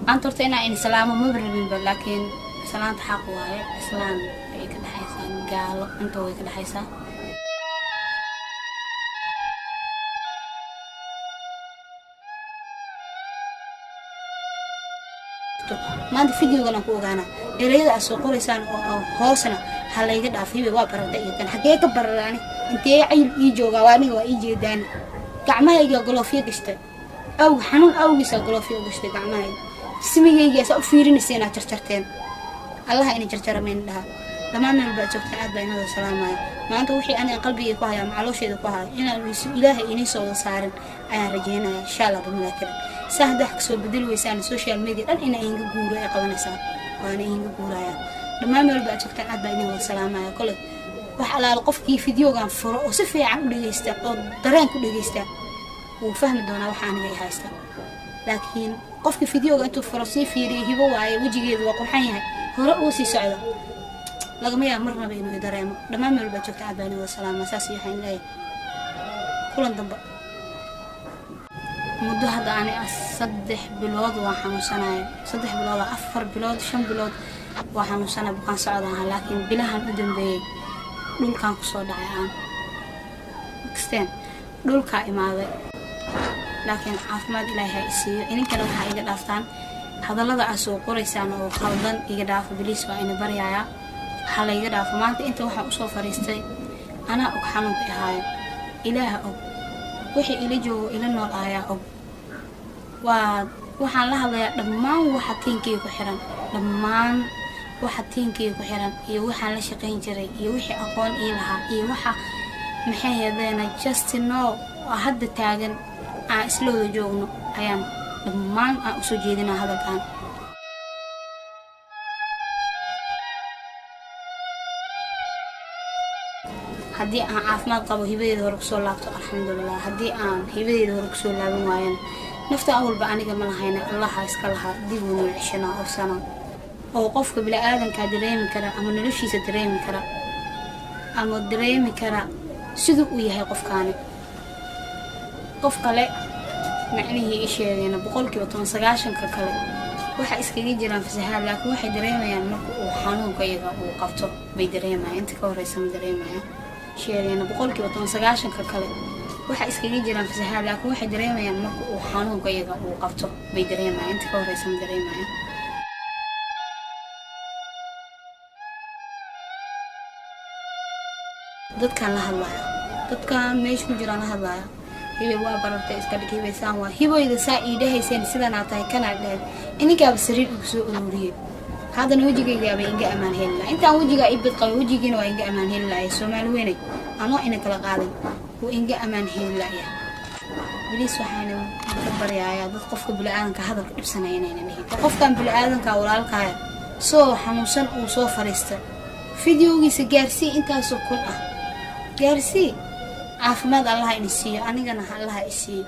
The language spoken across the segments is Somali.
Maanta horta inaa in salaamo maba rabinba, laakiin salaanta xaq waaye. Islaan way ka dhexaysaa, gaalo inta way ka dhexaysaa. Maanta videogan aan ku ogaanaa ereyada aad soo qoraysaan oo hoosna ha layga dhaafay. Waa bararda iyo kan xagee ka bararaani? Intee cayil ii joogaa? Waa aniga, waa ii jeedaani. Gacmahayga galoofyo gashtay aw xanuun awgiisa galoofyo gashtay gacmahayga, jismigayga saa u fiirinaysa inaad jarjarteen. Allaha ina jarjara mayna dhaha. Dhammaan meel baad joogtaan, aad baa inada salaamaya. Maanta wixii aniga qalbigay ku haya ama caloosheeda ku haya inaan Ilaahay inii soo wada saarin ayaan rajeynaya, insha Allah bimilaa karim. Saa hadda wax kasoo bedeli weysaan, social media dhan ina inga guuro ay qabanaysaa, waana inga guuraya. Dhammaan meel baad joogtaan, aad baa idin wada salaamaya. Kole wax alaala qofkii videogan furo oo si fiican u dhegeysta oo dareen ku dhegeysta wuu fahmi doonaa waxa aniga i haysta. Laakiin qofkii videoga intuu furo sii fiiriyo, "Hibo waaye, wejigeedu waa qurxan yahay," hore uu sii socdo, lagama yaabo marnaba inuu i dareemo. Dhammaan meel baad joogta, aad baa idin wada salaama. Saas iyo waxaan leeyahay kulan dambe. Muddo hadda ani 3 bilood waa xanuunsanaya, 3 bilood, 4 bilood, 5 bilood waa xanuunsanaya, bukaan socda ahaa. Laakiin bilahan u dambeeyey dhulkaan kusoo dhacay, aan kasteen dhulkaa imaaday. Laakiin caafimaad Ilaahay ha isiiyo. Idinkana waxaa iga dhaaftaan hadallada aad soo qoraysaan oo khaldan, iga dhaafo biliis, waa ina baryayaa, ha layga dhaafo. Maanta inta waxaan usoo fariistay anaa og xanuunka ahaayo, Ilaaha og, wixii ila joogo ila nool ayaa og. Waa waxaan la hadlayaa dhammaan waxa tiinkayga ku xiran, dhammaan waxa tiinkayga ku xiran iyo waxaan la shaqayn jiray iyo wixii aqoon ii lahaa iyo waxa maxay heedeena just no oo hadda taagan aan isla wada joogno ayaan dhammaan aan usoo jeedinaa hadalkan. Haddii aan caafimaad qabo, hibadeeda hore kusoo laabto, alxamdulilah. Haddii aan hibadeeda hore kusoo laaban waayana, nafta awalba aniga ma lahayna, Allaha iska lahaa, dib uunoo ceshanaa ofsana. Oo qofka bini-aadankaa dareemi kara ama noloshiisa dareemi kara ama dareemi kara siduu uu yahay qofkaani, qof kale macnihii i sheegayna 10%, 90-ka kale waxay iskaga jiraan fasahaad. Laakiin waxay dareemayaan marka uu xanuunka iyaga uu qabto bay dareemayaan, inta ka horeysa ma dareemayaan. Sheegayna 10%, 90-ka kale waxay iskaga jiraan fasahaad, laakiin waxay dareemayaan marka uu xanuunka iyaga uu qabto bay dareemayaan, inta ka horeysa ma dareemayaan. Dadkaan la hadlaya, dadkaan meesha ku jiraan la hadlaya. Hibay waa barartay, iska dhig, hibay saan waa, hiboyda saa ii dhahayseen, sidanaa tahay, kanaa dhahayd, ininkaaba sariir igu soo ururiyey. Haddana wejigaygaaba inga ammaan heli laha. Intaan wejigaa ii bad qabay, wejigiina waa inga ammaan heli lahaya. Soomaali weynay anoo ina kala qaadan wuu inga ammaan heli lahaya. Biliis waxaana ka baryayaa dad qofka bini-aadanka hadalka dhibsanaya inayna dhihin. Qofkan bini-aadanka walaalkaya soo xanuunsan uu soo fariista, videogiisa gaarsii, intaasoo kun ah gaarsii. Caafimaad Allaha ini siiyo, anigana Allaha i siiyo.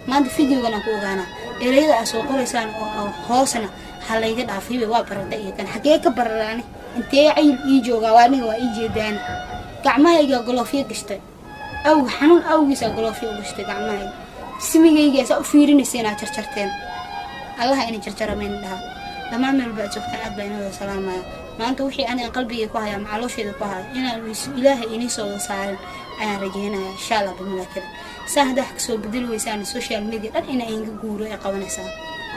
Maanta videogan aan ku ogaanaa ereyada aad soo qoraysaan oo hoosna ha layga dhaafay. Hibay waa bararda iyo kan xagee ka bararaani? Intee cayil ii joogaa? Waa aniga, waa ii jeedaani. Gacmahayga galoofyo gashtay aw xanuun awgiisa galoofyo gashtay gacmahayga, jismigayga saa u fiirinaysa inaad jarjarteen. Allaha ina jarjara mayna dhaha. Dhammaan meel baad joogtaan, aad baa inada salaamaya. Maanta wixii aniga qalbigay ku haya ama caloosheeda ku haya inaan Ilaahay inii soo wada saarin ayaan rajeynaya, insha Allah bimilaa karim. Saa hadda wax kasoo bedeli weysaan, social media dhan ina inga guuro ay qabanaysaa,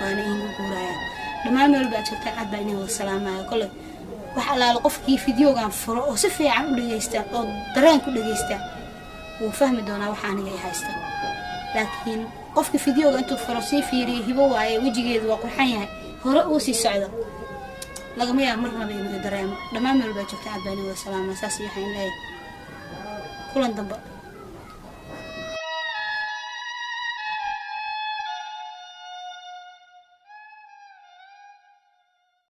waana inga guuraya. Dhammaan meel baad joogtaan, aad baa idin wada salaamaya. Kole wax alaala qofkii videogan furo oo si fiican u dhegeysta oo dareen ku dhegeysta wuu fahmi doonaa waxa aniga i haysta. Laakiin qofkii videoga intuu furo sii fiiriyo, "Hibo waaye, wejigeedu waa qurxan yahay," hore uu sii socdo, lagama yaabo marnaba inuu i dareemo. Dhammaan meel baad joogtaan, aad baa idin wada salaamaya. Saas iyo waxaan leeyahay kulan dambe.